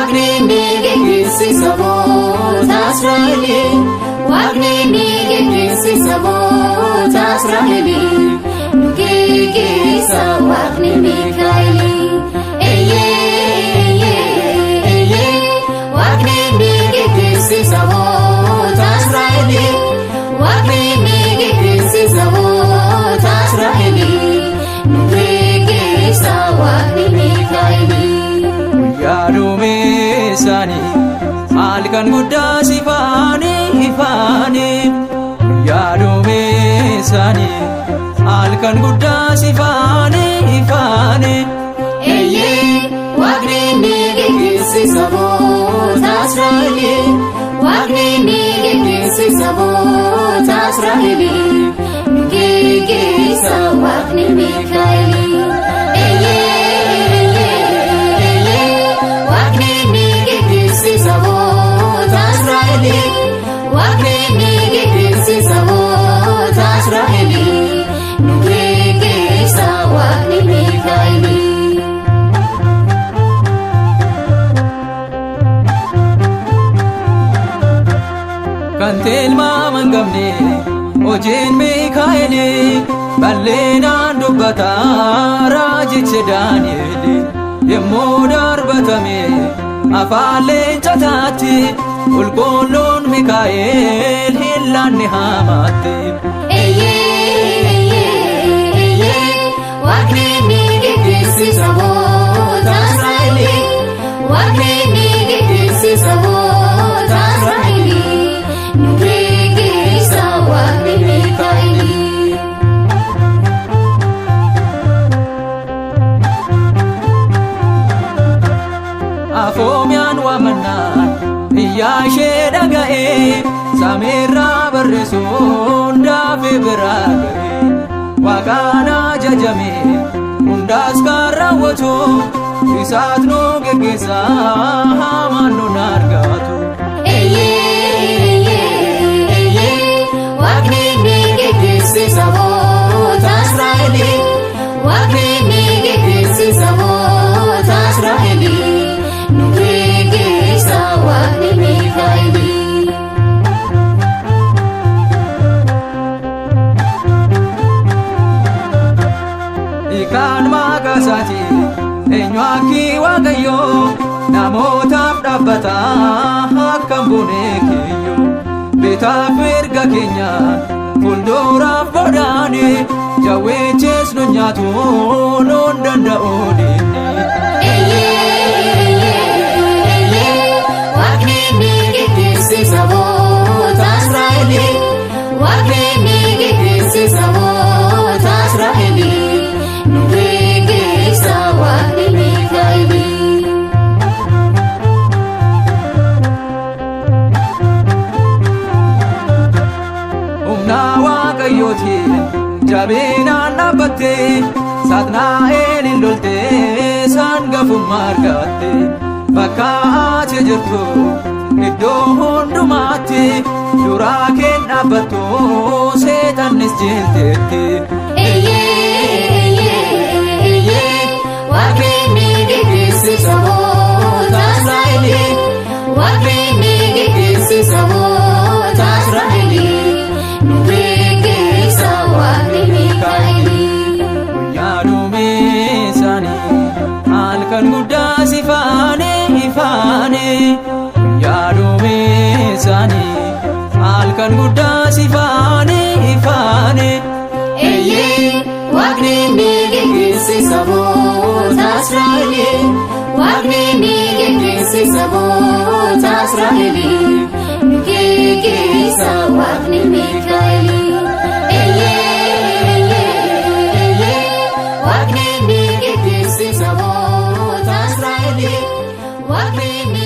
Waaqni ni geggeessisa saboota Israa'elii. Waaqni ni geggeessisa saboota Israa'elii. Nu geggeessa Waaqni Mikaa'elii. Eeyyee, eeyyee, Waaqni ni geggeessisa saboota Israa'elii. Waaqni ni geggeessisa saboota Israa'elii. Nu geggeessa Waaqni Mikaa'elii. Guyyaa duumessaanii halkan guddaa sifaanii ifaanii. Guyyaa duumessaanii halkan guddaa sifaanii ifaanii. Eeyyee, Waaqni ni geggeessisa saboota Israa'elii. Waaqni ni geggeessisa saboota Israa'elii. Nu geggeessa Waaqni Mikaa'elii. Eeyyee, eeyyee, Waaqni ni geggeessisa saboota Israa'elii. Waaqni ni geggeessisa saboota Israa'elii. Nu geggeessa Waaqni Mikaa'elii. Kan tilmaama hin qabne hojiin Mikaa'eli bal'inaan dubbata raajichi Daani'el yommuu darbatame afaan leencotaatti qulqulluun Mikaa'el hin laanne hamaatti. Eeyyee, eeyyee, Waaqni ni geggeessisa saboota Israa'elii. Waaqni ni geggeessisa saboota Israa'elii. Nu geggeessa Waaqni Mikaa'elii. Afoomiyaan waamannaan iyyaa ishee dhaga'ee samiirraa barreessuun daafee biraa ga'e. Waaqaan ajajame hundaas kan raawwatu isaat nu geggeessa hamaan nun argatu. Eeyyee, eeyyee, Waaqni ni geggeessisa saboota Israa'elii. Waaqni ni geggeessisa saboota Israa'elii. Nu geggeessa Waaqni Mikaa'elii. Hiikaan maqaa isaatii eenyu akki Waaqayyoo namootaaf dhaabbata akkam buunee kiyyoo bitaaf mirga keenya fuulduraaf bodaane jawweechees nu nyaatu nuun danda'u diinni. Eeyyee, eeyyee, Waaqni ni geggeessisa saboota Israa'elii. Waaqni ni geggeessisa saboota Israa'elii. Nu geggeessa Waaqni Mikaa'elii. Humna Waaqayyootiin jabinaan dhaabbattee Saaxnaa'elin loltee sangafummaa argatte bakka ati jirtu iddoo hundumaatti duraa keen dhaabbattu seexannis jilteetti. Eeyyee, eeyyee, Waaqni ni geggeessisa saboota Israa'elii. Waaqni ni geggeessisa saboota Israa'elii. Nu geggeessa Waaqni Mikaa'elii. Guyyaa duumessaanii halkan guddaa sifaanii ifaanii. Guyyaa duumessaanii halkan guddaa sifaanii ifaanii. Eeyyee, Waaqni ni geggeessisa saboota Israa'elii. Waaqni ni geggeessisa saboota Israa'elii. Nu geggeessa Waaqni Mikaa'elii. Eeyyee, eeyyee, Waaqni ni geggeessisa saboota Israa'elii. Waaqni ni